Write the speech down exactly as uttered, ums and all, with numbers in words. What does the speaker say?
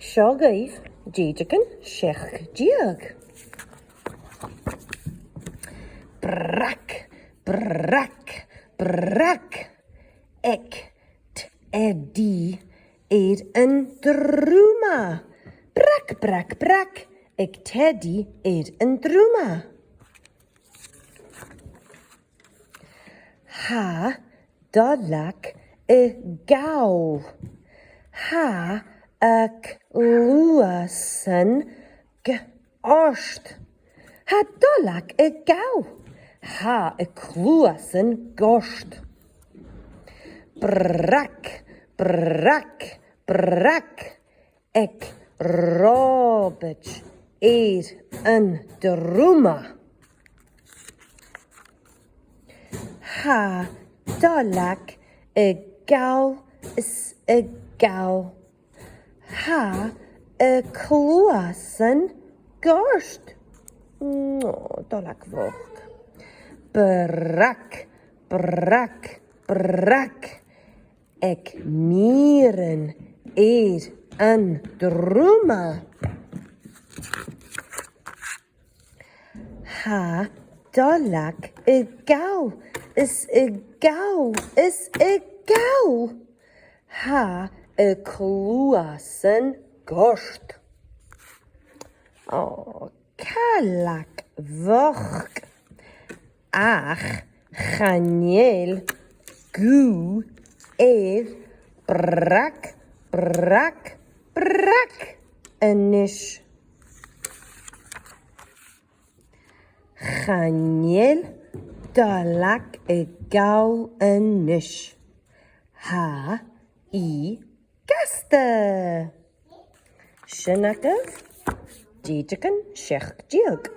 Seo dhuibh Dèideagan seachd deug. Brag, brag, brag. Aig Teadaidh air an druma. Brag, brag, brag. Aig Teadaidh air an druma. Tha Dolag a' gabhail. Tha a cluasan goirt. Tha Dolag a' gabhail. Tha a cluasan goirt. Brag, brag, brag. Aig Ròbairt air an druma. Tha Dolag a' gabhail is a' gabhail. Tha a cluasan goirt. Ò, Dolag bhochd. Brag, brag, brag. Aig Mìrean air an druma. Tha Dolag a' gabhail is a' gabhail is a' gabhail. Tha a cluasan goirt. Ò, Caileag bhochd. Ach chan eil guth air. Brag, brag, brag a-nis. Chan eil Dolag a' gabhail a-nis. Tha i gasta. Sin agaibh Dèideagan seachd deug.